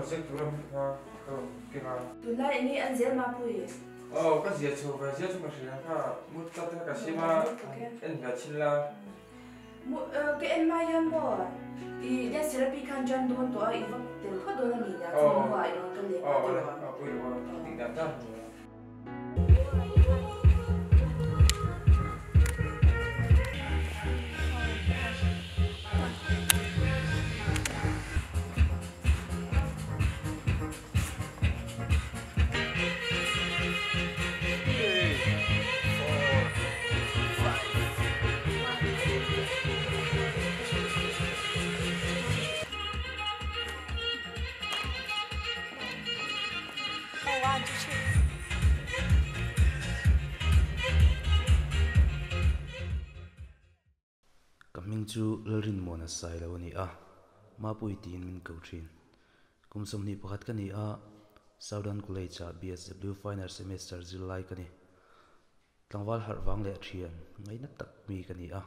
ziak tur a mi kha ka rawn keng a. Tunlai eng nge an zel Mapui? Aw ka zia chho ve zia chu ka hria kha mut tlat a ka siam a en ve chhin la. Ka en mai hian maw i dance therapy khan tan dawn tawh a i va tel phawt dawn a ni nia chu hnuah i rawn kal leh nghal tawh ang. Aw pui lo a tih dan dan a ni a. Ka hming chu Lalrinmuana Sailo a ni a, Mapui tiin min ko thin. Kum 21 ka ni a, Southern College-ah BSW Final Semester zirlai ka ni. Tlangval harh vang leh thian ngaina tak mi ka ni a.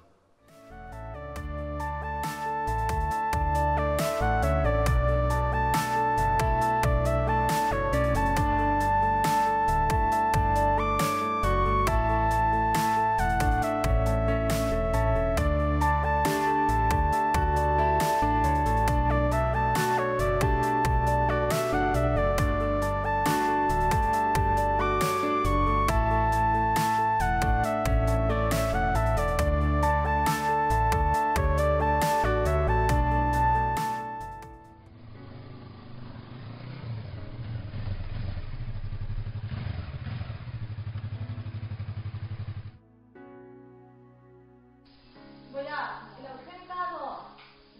Vawiah i lo thleng ta maw?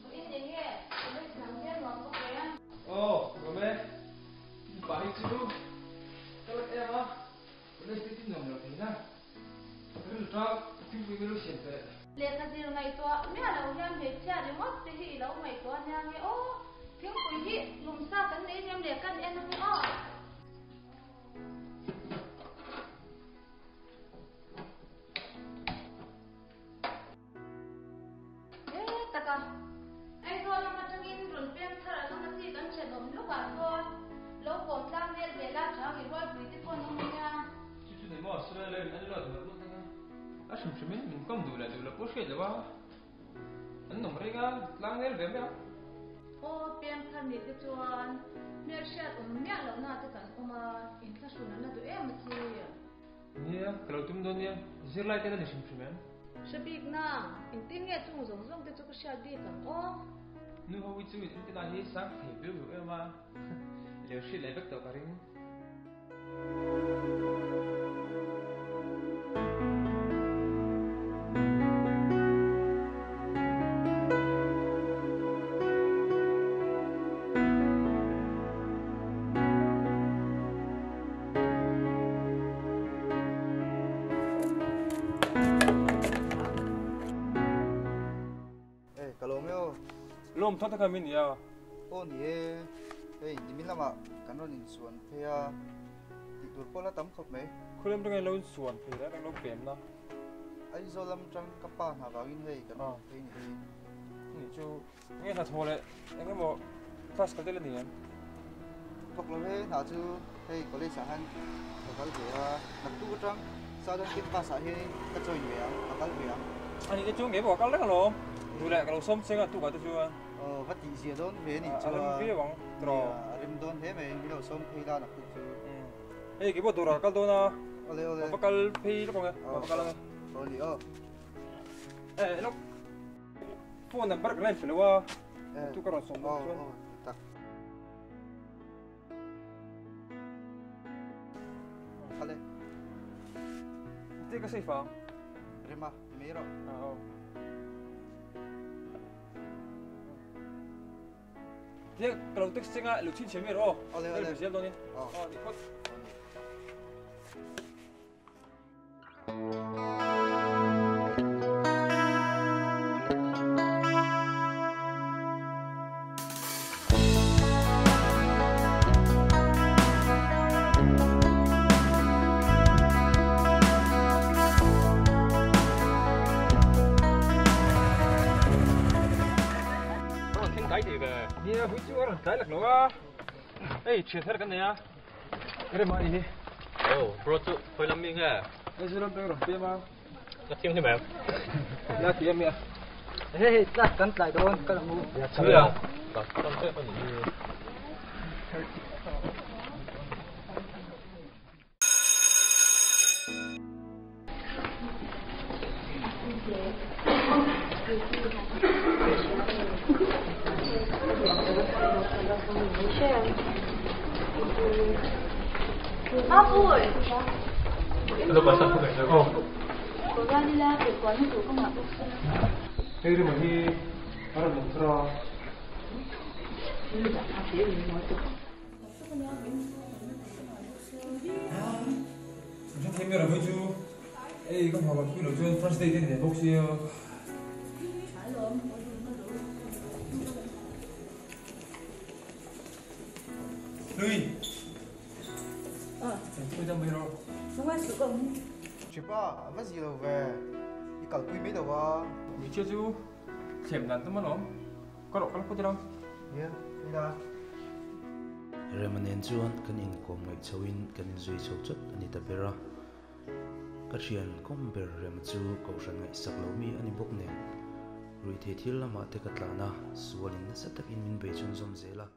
Vawiin eng nge college lam hian nuam bawk em? Aw, nuam e. Mipa hi chu ka lak em a, college te chu nuam lo thei na. Ka rilru tang thingpui ka lo siam teh. Lehkha zir ngaihtuah miah lo hian hmeichhia ringawt te hi i lo ngaihtuah ania nge aw. Thingpui hi lumsa kan nei hnem leh kan en ange aw. He taka Aizawl lam atangin rawn peng thar a lawm a chi kan thenawm lawkah sawn lo kawm tlang nel ve la chang i rualpui te pawh an awm ania. Chu chu ni maw Sura lo in an luat mawlh mawlh thang a, a hrim hrim in min kawm duh leh duh lo pawh hriat lo a, an awm reng a, tlang nel ve mai a. Aw peng thar nih te chuan hmelhriat awm miah lohna te kan awm a, inthlahrun an la duh em a chi. Nia, ka lo tum dawn nia, zirlai te la ni hrim hrim em? Hre bik na, engtin nge chung zawng zawng te chu ka hriat bik ang aw? Nu ho hi chu in intina hi sang thei viau viau em a, i lo hriat leh vek tawh ka ring. Hey, ka lawm e aw. Lawm tha taka min nia. Aw ni e. Hei, nimin lamah kan rawn insuan phei a. Tih tur pawh la tam khawp mai. Khawlem tangin lo insuan phei la, kan lo pem na. Aizawl lam tang ka pa hna vangin hei kan rawn phei ni hi. Ni chu Nge hna thaw leh eng emaw class kal tel a ni em? Thawk lo he hna chu hei college ah hian ka kal ve a, naktuk atang Southern campus ah hianin ka join ve ang, ka kal ve ang. A nih te chu nge maw ka kal reng alawm, duh leh ka lo sawm cheng a tukah te chuan. Aw va tih zia dawn ve a nih chuan. A rem viau ang tiraw. Nia a rem dawn hle mai, min lo sawm phei la naktuk chu. Hei keipawh dawrah ka kal dawn a, Awle awle. ka va kal phei lawk ang e, ka va kal ang e. Aw ni aw. Eh lawk. Phone number ka la inpe lo a, tu ka rawn sawm dawn chuan. Tak. Khale. Te ka safe ang. Rema, mai rawh. Ah, aw. Te ka lo text chenga lo chhin chhe mi rawh aw. Ole ole. Zel dawn in. Aw. Aw, ni phawt. Nia, hui chu a rawn tlai lak lo a. Ei, thian thar kan nei a, rem a ni hi. Oh, bro chu khawi lam mi nge? Hei chu ram peng rawn pem a. Ka thiang hlim em? La ti em i a. Hei hei, class kan tlai dawn, kal ang u. Chhui ang, class tam tep a ni hi. Hei rim hi a rawn lang thar a. Hei mera chu ei ka hma pui lo chuan first day te ni bawk sia. Lui. Ah, pui dam mai ro. Chipa, a va zi lo ve. I kal pui mai lo a. Mi chia chu thlem dan tum alawm. Ka rawh kal phawt ila. Nia, ila. Rema nen chuan kan inkawm ngaih chhoin kan inzui chho chawt a ni ta ber a. Ka thian kawm ber Rema chu kohhran ngaihsak lo mi a ni bawk nen, ruihthei thil lamah te ka tlan a, sualin nasa takin min bei chhunzawm zel a.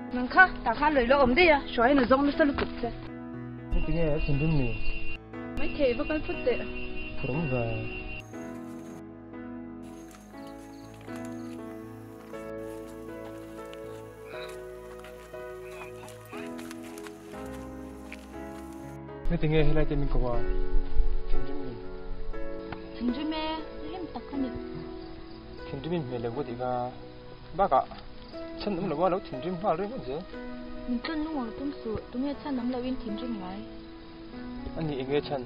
Nang kha, tah khan lei lo awm daih a, hruaiin a zawng nasa lutuk che. Heti nge a thinrim ni? Mai thei va kal phawt teh. Phur awm ve. Heti nge helai te min ko a, thinrim ni? Thinrim e, rim tak a ni. Thinrim in hmel lo ka tih kha. Bakah, chhan awm lo a lo thinrim nghal reng ang zel. Min tlawn lung tum suh, tunge chhan awm loin thinrim ngai? A ni enge chhan?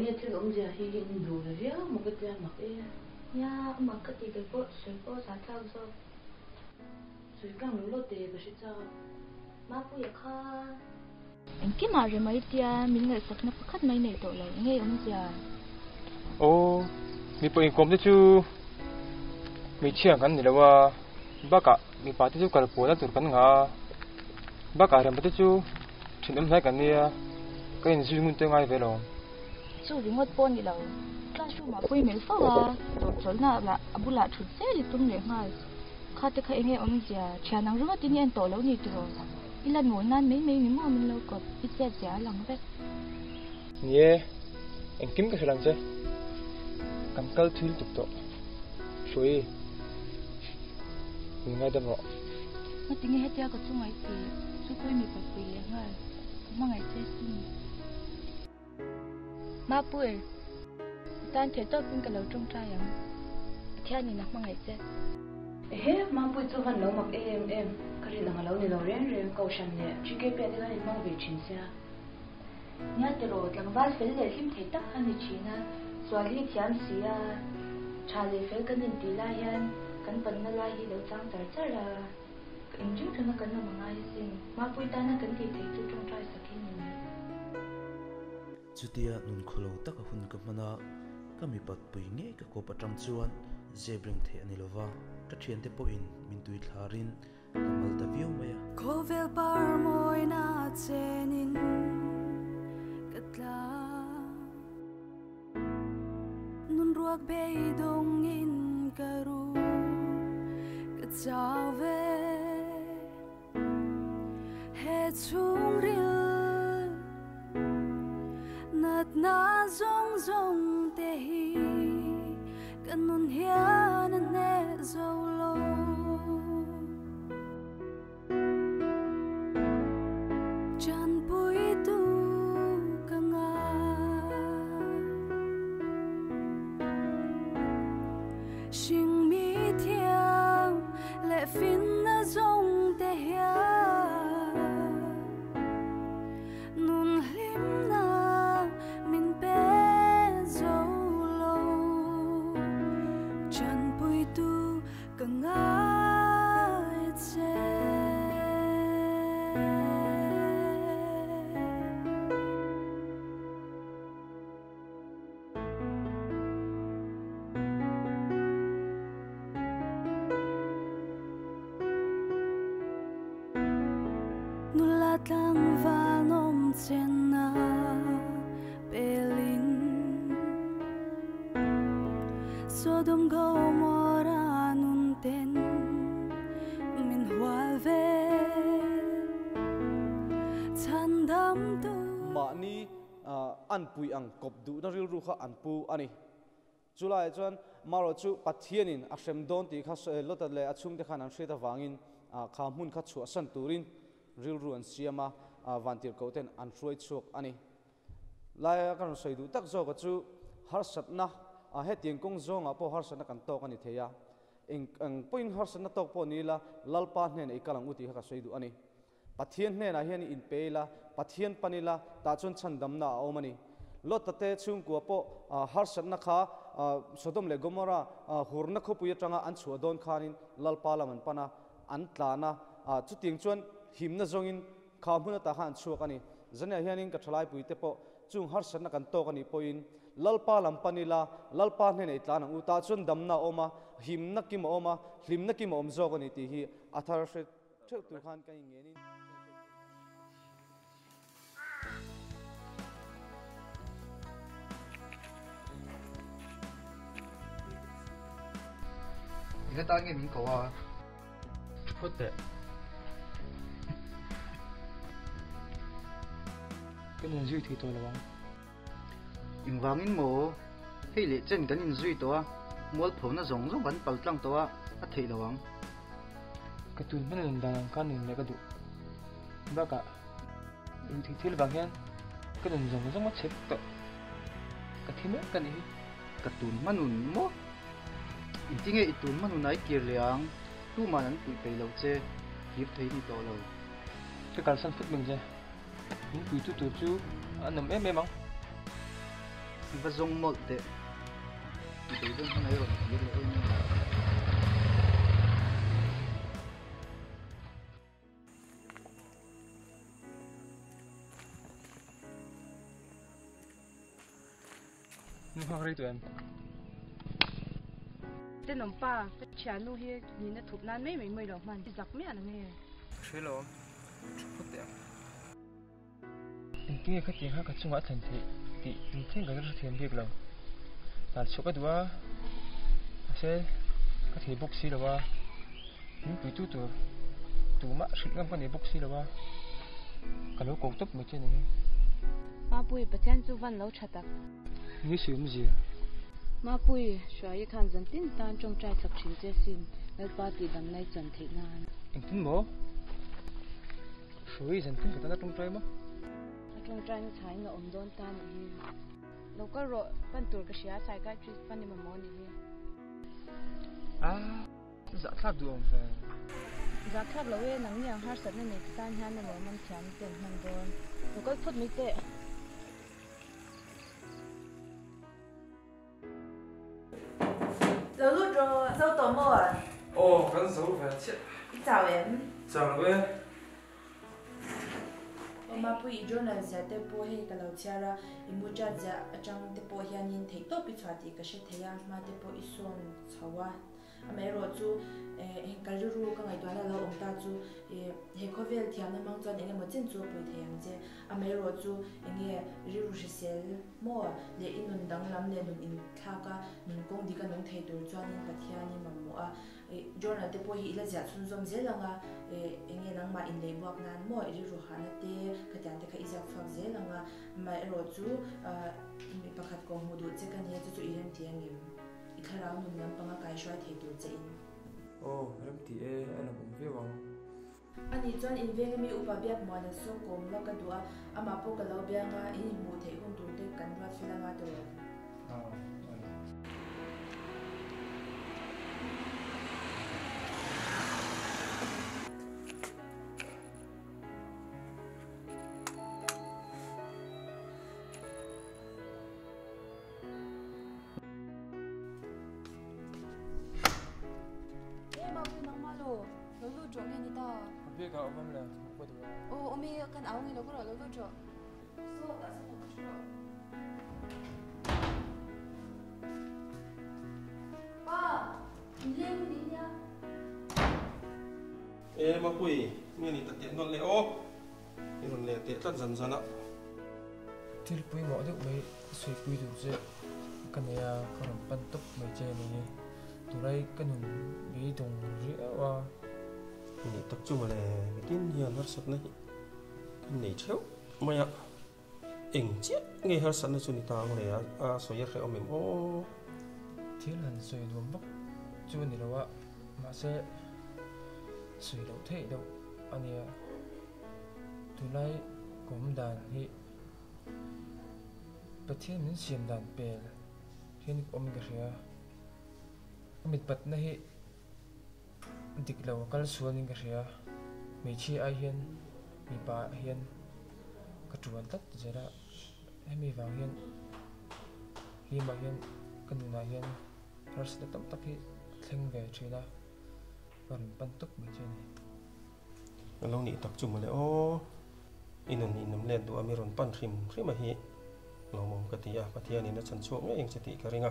Enge thil awmzia hi in duh ve viau maw ka tia mak e. Nia, a mak ka ti kei pawh sawi pawh a zahthlak zawk. Sawi tlang lo lo te ka hre chak. Mapuia kha. Engkimah rem a i tia min ngaihsakna pakhat mai neih tawh lo enge awmzia? Aw, mipa inkawm te chu hmeichhia kan ni lo a, bakah mipa te chu kal puahna tur kan ngah a, bakah rempa te chu thenawm hnai kan nia, ka inzui ngun te ngai ve lo. Chu ringawt pawh a ni lo, classroom ah pawh i melh fo a, dawrchawlhna lah a bulah thut zel i tum leh nghal. Kha te kha enge awmzia, thian ang ringawt in i en tawh lo ni tiraw? I la nawi nan mai mai ni maw min lo kawp, i chet zia a lang vek. Ni e, engkim ka hrilh ang che. Kan kal thui lutuk tawh. Hruai, min ngaidam rawh. Ngatinge hetia ka chunga i tih chu pawh i mipa pui leh nghal, ka hmangaih che sin. Mapui, i tan theih tawpin ka lo tawngtai ang. Pathianin a hmangaih che. Ehe, Mapui chu van lo mak em em, ka rin ang a lo ni lo reng reng, Kohhran leh GKP ah te khan in hmang ve thin sia. Nia tiraw, tlangval fel leh hlim thei tak kha ni thin a, sual hi thiam si a, tha leh fel kan intih lai hian kan panna lai hi lo chang char char a, ka inring tuna kan awm a ngai asin, Mapui tana kan tih theih chu tawngtai sak hi ni mai. Chutia nun khawlo taka hun ka hman a, ka mipat pui ngei ka kawp atang chuan zep reng theih a ni lova, ka thiante pawhin min tui thlarin ka mal ta viau mai a. Khawvel par mawina chenin ka tla. Nun ruak beidawngin ka ru ka chau ve. He chhungril natna zawng zawng te hi ka nun hian a hneh zo lo. Chanpuitu ka ngai. Hringmi thiam leh finna zawng te hian nun hlimna min pe zo lo. Chanpuitu ka ngai che. Nula tlangval nawm chenna pelin Sodom Gomorrah nun ten min hual ve chhandamtu. Mahni an pui ang kawp duhna rilru kha an pu a ni. Chulaiah chuan marawh chu Pathianin a hrem dawn tih kha Lota leh a chhungte khan an hriat avangin kha hmun kha chhuahsan turin rilru an siam a, vantirhkoh ten an hruai chhuak a ni. Laia ka rawn sawi duh tak zawka chu harsatna, hetiang kawng zawngah pawh harsatna kan tawk a ni thei a, eng ang pawhin harsatna tawk pawh ni ila Lalpa hnenah i kal ang u tih kha ka sawi duh a ni. Pathian hnenah hian i inpe ila, Pathian pan ila, tah chuan chhandamna a awm a ni. Lota te chhungkua pawh harsatna kha Sodom leh Gomorrah hurna khawpui atanga an chhuah dawn khanin Lalpa lam an pan a, an tlan a, chutiang chuan himna zawngin kha hmun atah khan an chhuak a ni. Zaniah hianin ka thalaipuite pawh chung harsatna kan tawk a nih pawhin Lalpa lam pan ila, Lalpa hnenah i tlan ang u, tah chuan damna a awm a, himna kim a awm a, hlimna kim a awm zawk a ni tih hi a thar hre theuh tur khan kan inngenin Enga tan nge min ko a? Phawt teh. Kan inzui thei tawh lo ang. Engvangin maw? Hei leh chen kan inzui tawh a, mualphona zawng zawng kan pal tlang tawh a, a theih lo ang. Ka tun hman nun dan ang khan nun leh ka duh. Bakah, inthih thil vang hian ka nun zawng zawng a chhe tawh. Ka thi mek ka nih hi. Ka tun hma nun maw? Intinge i tun hma nun a i kir leh ang? Tuman an puih peih lo che, kir thei ni tawh lo. Ka kalsan fut meng che. Min puitu tur chu an awm em em ang. Va zawng mawlh teh. I beidawn hman ai rawn kir leh em em. Nu nghak rei tawh em? Tenawm pa, ka thiannu hi nihna thup nan mai mai mawi lo hman, i zak miah lo nge? Ka hre lo, thu phawt teh ang. Engtinge khatiang kha ka chungah a thlen theih tih min thleng ka hrethiam bik lo. Tan chhuah ka duh a, mahse ka thei bawk si lo a, min puitu tur tumah hrilh ngam ka nei bawk si lo a, ka lo ko tawp mai che a ni hi. Mapui, Pathian chu van lo tha tak. Nge sawi awmzia? Mapui, Hruaii khan zan tin tan tawngtai chak thin che sin, Lalpa tihdam nai chan theih nan. Engtin maw? Hruai zan tin ka tan a tawngtai maw? A tawngtai na chhain a awm dawn ta nih hi. Lo kal rawh, pan tur ka hria, psychiatrist pan i mamawh nih hi. Ah, zahthlak duh awm ve. Zahthlak lo e, nangni ang harsatna nei te tan hian a lawmawm thiam ten hman dawn. Lo kal phawt mai teh. Lo lut rawh, zo tawh maw? Aw, kan zo ve chiah. I chau em? Chau lo e. Aw Mapui, i journal ziah te pawh hei ka lo chhiar a, i mu chat ziah atang te pawh hianin theihtawp i chhuah tih ka hre thei a, hma te pawh i sawn chho a. Amaherawh chu heng ka rilru ka ngaihtuahna lo awm ta chu he khawvel thiamna hmang chuan eng emaw chin chu a pui thei ang che. Amaherawh chu eng nge rilru hrisel maw leh i nun danglam leh nun inthlak a, nun kawng dik a nung thei tur chuanin Pathian i mamawh a. Journal te pawh hi i la ziah chhunzawm zel ang a, eng nge nangmah inlei buak nan maw i rilru hahna te khatiang te kha i ziak chhuak zel ang a. Amaherawh chu mi pakhat kawhhmuh duh che ka nia chu chu i remti angem? I thlarau nun lampanga kaihruai thei tur che in. Aw, remti e, a lo awm viau ang. Ani chuan inveng ami upa biak muan a saw kawm la ka duh a, amah pawh ka lo biang a, in inhmuh theih hun tur te kan ruat fel anga ti rawh. Aw, awle. E Mapui, nge ni ta teh nawlh leh aw, i rawn leh teh tlat zan zan a. Thil pawimawh deuh mai Suipui duh che ka nei a, ka rawn pan tawp mai che a ni. Tunlai ka nun beidawng riau a. Ni tak chu mawle, mitin hian harsatna hi kan nei theuh mai a. Eng chiah nge harsatna chu ni ta ang le, a sawi a hrehawm em aw. Thil han sawi nuam vak chu a ni lo a, mahse sawi loh theih deuh a nia. Tunlai kawm dan hi. Pathian min siam dan pel hian ka awm ka hria. Ka mitpatna hi dik lo a kal sual in ka hria. Hmeichhia ai hian mipa ah hian ka tuan tlat zel a. Hemi vang hian hlimah hian ka nunah hian harsatna tam tak hi a thleng ve thin a. Ka rawn pan tawp mai che a ni. A lo nih tak chu mawle aw, i nun i num let duh a mi rawn pan hrim hrim a hi lawmawm ka ti a, Pathianin a chhan chhuak ngei ang che tih ka ring a.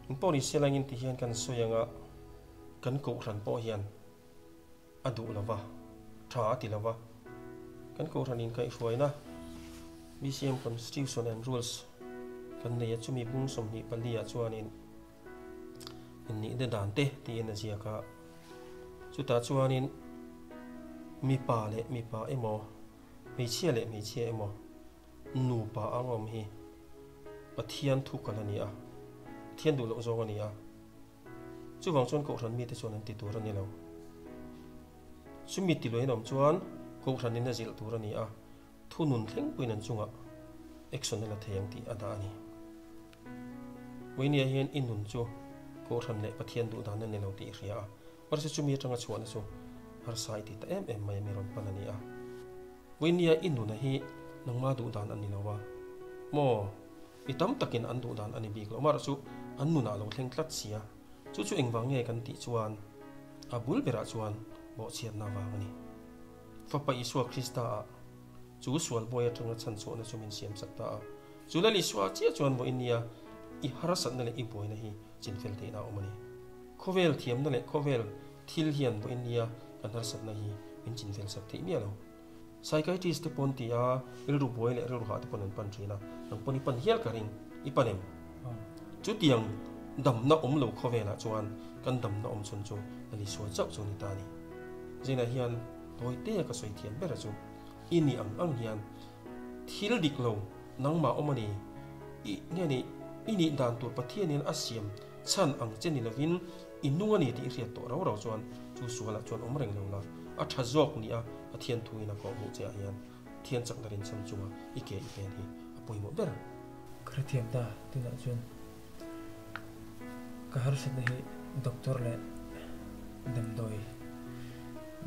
In pawh ni se langin ti hian kan sawi anga kan kohhran pawh hian a duh lova, tha a ti lova, kan kohhran inkaihhruaina BCM Constitution and Rules kan nei a chumi bung 24 ah chuanin Innihna dan te tiin a ziak a, chutah chuanin mipa leh mipa emaw, hmeichhia leh hmeichhia emaw nupa ang awm hi Pathian thu kal a ni a, Pathian duh loh zawng a ni a. Chuvang chuan Kohhran mite chuan an ti tur a ni lo. Chumi ti luahin awm chuan Kohhranin a zilh tur a ni a, thunun thlengpuiin an chungah action a la thei ang tih a dah a ni. Vawinia hian i nun chu Kohhran leh Pathian duh dan a ni lo tih i hria a, mahse chumi atanga chhuahna chu harsa i ti ta em em mai a mi rawn pan a ni a. Vawinia i nuna hi nangma duh dan a ni lo a maw? Mi tam takin an duh dan a ni bik lo. Amaherawhchu an nunah lo thleng tlat sia. Chu chu engvang nge kan tih chuan a bul berah chuan bawhchhiatna vang a ni. Fapa Isua Krista ah chu sual buai atanga chhanchhuahna chu min siam sak ta a. Chu Lal Isua chiah chuan vawiin nia i harsatna leh i buaina hi chinfel theihna a awm a ni. Khawvel thiamna leh khawvel thil hian vawiin nia kan harsatna hi min chinfel sak theih miah lo. Psychiatrist te pawn ti a, rilru buai leh rilru hah te pawn an pan thin a, nang pawn i pan hial ka ring, i pan em? Chutiang damna awm lo khawvelah chuan kan damna awm chhun chu Lal Isua chauh chu a ni ta a ni. Zinah hian tawi te ka sawi thiam ber a chu, i ni ang ang hian thil dik lo nangmah awm a ni, i nge ni i nih dan tur Pathianin a siam chhan ang che ni lovin i nung a ni tih i hriat tawh rau rau chuan chu sualah chuan awm reng lo la, a tha zawk nia Pathian thuin a kawhhmuh che ah hian Pathian chakna rinchhan chunga i ke i pen hi a pawimawh ber. Ka hrethiam ta, tunah chuan ka harsatna hi doctor leh damdawi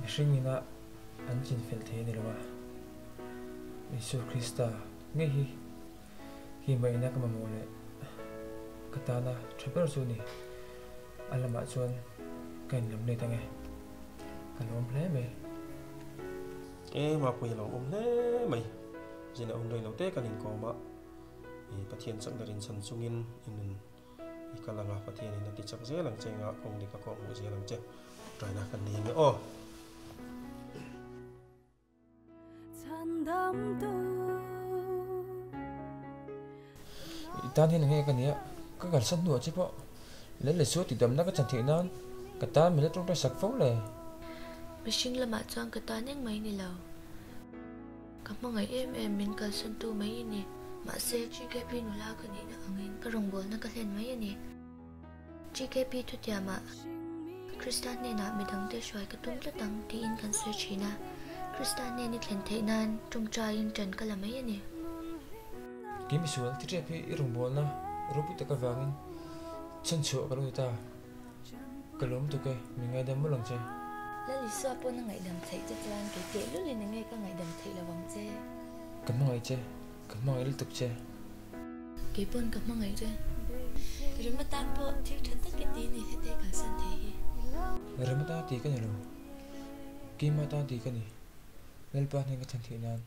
mihring ina an chinfel thei a ni lo a, Isua Krista ngei hi keimah ina ka mamawh leh ka tana tha ber chu a ni. A lamah chuan ka inlam let ange, ka lawm hle mai. E Mapui a lo awm hle mai, zin a awm rei lo te kan inkawm a, i Pathian chakna rinchhan chungin i nun i kal ang a, Pathianin a ti chak zel ang che nga kawng dik a kawng hmuh zel ang che, taina kan nei nge aw. I tan hian enge ka nia, ka kalsan hnuah che pawh lei leh sual tidamna ka chan theih nan ka tan min la tawngtai sak fo le. Mihring lamah chuan ka tan eng mai ni lo. Ka hmangaih em em min kalsan tu mai i ni. Mahse GKP nula ka nihna angin ka rawngbawlna ka hlen mai a ni. GKP thutiamah Krista hnenah midangte hruai ka tum tlat ang tiin kan sawi thin a, Krista hnen i thlen theih nan tawngtaiin ṭan ka la mai a ni. Kei misual thi ṭep hi i rawngbawlna ropui tak avangin chhanchhuah ka lo ni ta. Ka lawm tuk e, min ngaidam mawlh ang che. Lal Isua pawn a ngaihdam theih che chuan kei tehlulin enge ka ngaihdam theih lo ang che. Ka hmangaih che, ka hmangaih lutuk che. Kei pawn ka hmangaih che. Rema tan pawh thil tha tak i ti ni hete kalsan thei hi. Rema tan ti ka ni lo. Keima tan ti ka ni. Lalpa hnen ka thlen theih nan.